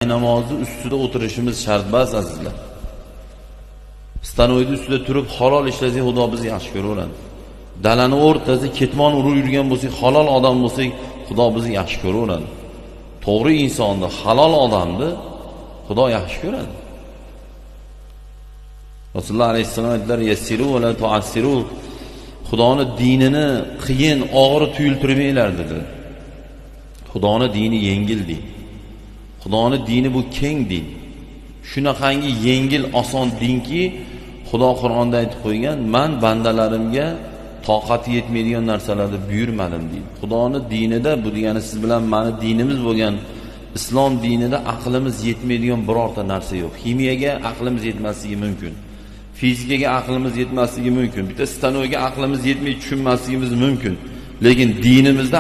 Namozi ustida o'tirishimiz shart emas, azizlar. Stanoyni ustida turib halol ishlasak, Xudo bizni yaxshi ko'raveradi. Dalani o'rtasida ketmon urib yurgan bo'lsak, halol odam bo'lsak, Xudo bizni yaxshi ko'raveradi. To'g'ri insonni, halol odamni Xudo yaxshi ko'radi. Rasululloh alayhissalom aytdilar: "Yassiru va la tuassiru." Xudoni dinini qiyin, og'ir tuyultirmanglar, dedi. Xudoni dini yengil din. Xudoni dini bu keng din. Shunaqangi yengil, oson dinki, Xudo Qur'onda aytib qo'ygan: "Men bandalarimga toqati yetmaydigan narsalarni buyurmadim", deydi. Xudoni dinida, bu degani siz bilan mani dinimiz bo'lgan islom dinida aqlimiz yetmaydigan birorta narsa yo'q. Ximiyaga aqlimiz yetmasligi mumkin. Fizikaga aqlimiz yetmasligi mumkin. Bitta stanoyga aqlimiz yetmay tushunmasligimiz mumkin. Lekin dinimizda